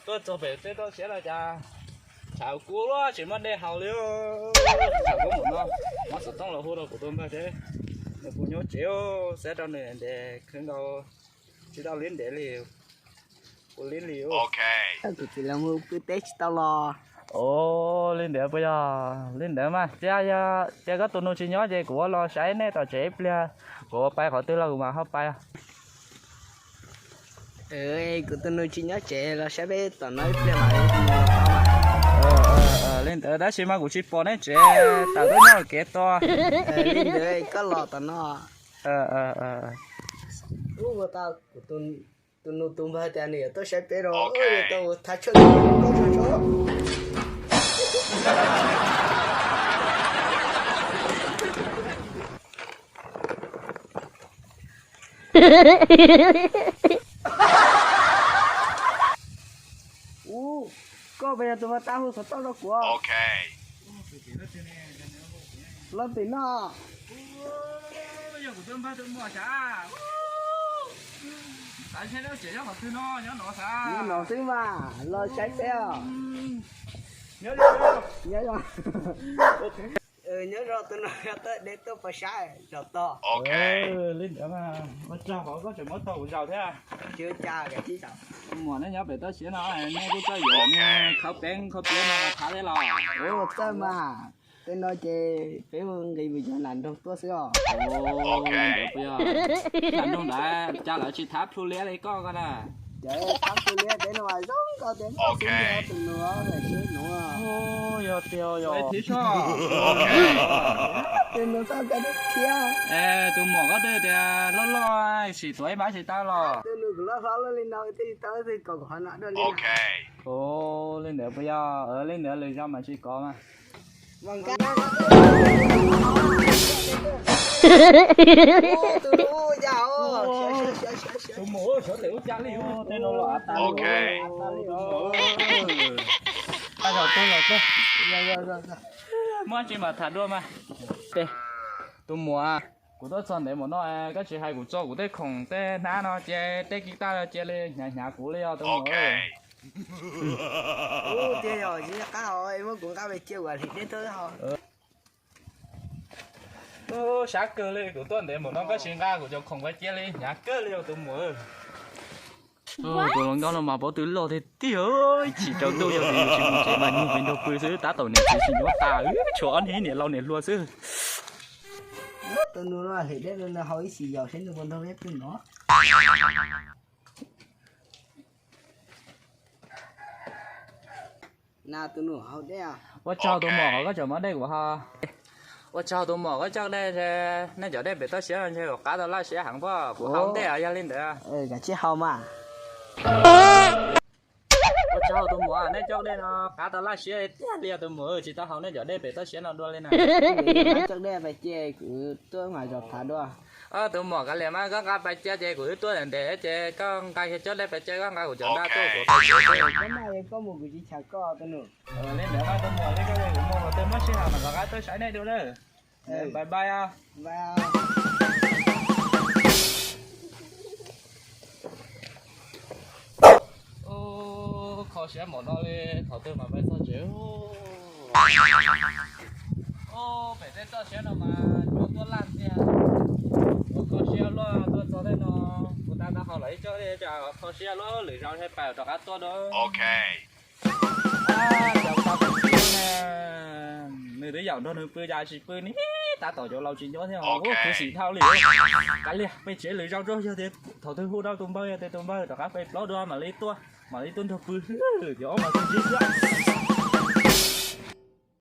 Tuaj txog pem tej toj siab no cas tshav kub luaj tsis muaj dej haus li. Tshav kub mus no, muab xov tooj los hu rau kuv tus npawg thiab, nws puas nyob tsev, xav rau nws ntev kawg nkaus tsis tau li ntev li. Kuv li li. Kuv txiv los mus pw teb tsis tau los. Ua li ntawd puas yog li ntawd mas, cia, cia koj tus nus tsis nyob ces kuv ua los saib nej tom tsev ib pliag, kuv ua pais qhov twg los kuv mam ho pais. Kuv tus nus tsis nyob tsev los saib peb tom no ib pliag mas. Li ntawd tab sis mas kuv tsis pom nej tsev, tam twb nyob kev tos. Li ntawd koj los tom no. Ua tau, kuv tus nus tus npawg tias nws yuav tuaj saib peb rau, tau thav tshuaj koj tso tso. Ub, koj puas yog tus uas tau hu xov tooj rau kuv? Los tim no. Yog kuv tus npawg tus muam sav. Xav seb lub tsev nyob qhov twg no, nyob no xav. Nyob no xwb mas, los saib peb os. Nyob zoo. Nyob zoo, tus no yog tuaj deb tuaj pov saib zaum tog. Li ntawd mas ua tsaug qhov koj tseem muab tau kuv zaum thiab. Tsis ua cas, koj tsis zaum. Muam, nej nyob pem toj siab no, nej kuj txawj yuav khawb peeb khawb pliab no thav thiab los? Ua txawj mas, tej no ces peb ua nqi mus yog nas nroog tuaj xwb os. Li ntawd puas yog nas nroog ntawd cas lawv tsis thav plhu liab li koj ko na? Cov thav plhu liab peb no mas zoo nkauj tiag, tus nus lawm siab nuav. Yog tiag yog thiab soj. Tus nus txoj kawg thiab. Tus muam koj twb tias loj loj sim tuav ib npab tsis tau los? Tus nus kuv loj hlob luaj li no thiaj tsis tau, twb kom kuv ho no dua li. Ua li ntawd puas yog? Li ntawd lwm zaus mam tsis kov mas. Tus muam, sawv daws ua cas li tej no los av tas li. Zaum tuaj los tuaj, muaj tsis mam tham dua mas. Tus muam, kuv tuaj txog ntev mus no koj tsis hais kuv tso kuv tej khoom tej hnab no ces tej kis taj cia li hnyav hnyav kuv li os tus muam. Ub, tiag yog tsis qab hos muab kuv nqa pais cia ua hlis deb tuaj ho. Ub, sab kawg li, kuv tuaj ntev mus no koj tsis nqa kuv cov khoom pais cia li hnyav kawg li os tus muam. Tus hluas nkauj no mas paub twb loj tiag tiag, ib chim tsaus ntuj yog tias yus tsis mus tsev mas nyuag pes nrog pw xwb tab tom niam txiv tsis nyob tas, tshuav ob niag niam laus niam hluas xwb. Tus nus no hlis deb no haus ib xis yaus seb nws puas nrog peb pw no. Ua tsaug tus muam, koj tseem muab dej kuv haus. Ua tsaug tus muam, koj coj dej, nej cov dej pem toj siab no ntshe kuv qab tau laj siab heev pob, kuv haus ntej os, yog li ntawd. Ua tsaug tus muam, nej coj dej no qab tau laj siab tiag li os tus muam, tsis tau haus nej cov dej pem toj siab no dua li na. Coj dej pais cia kuv tuaj mas zov thav dua. Tus muam, kav liam mas, koj nqa pais cia ces kuv wb tuaj ntev ces koj nqa kiag coj dej pais cia, koj nqa kuv cov nra tuaj kuv pais cia. Koj mas koj mus kuv tsis cham koj tus nus. Li ntawd mas tus muam, li koj kuv mus los twb muab sij hawm mam rov qab tuaj saib nej dua lawm. Bye bye. Kho siab npaum no li, thaum twg mam pais txog tsev. Pem tej toj siab no mas cua tuaj laj tiag. Kho siab luaj, tuaj txog tej no, kuv tab tab hau los ib co li, kho siab luaj, lwm zaus pais rov qab tuaj dua. Nws twb yaum nrog nws pw cas tsis pw ne, tab tom cov laus tsis nyob thiab, khuv xim dhau li. Kav liam, peb tsev lwm zaus tso, yog tias thaum twg hu rau tus npawg, yog tias tus npawg rov qab pem plaub dua mam li tuaj, mam li tuaj nrog pw. Cov ob mas tuaj ntsib xwb.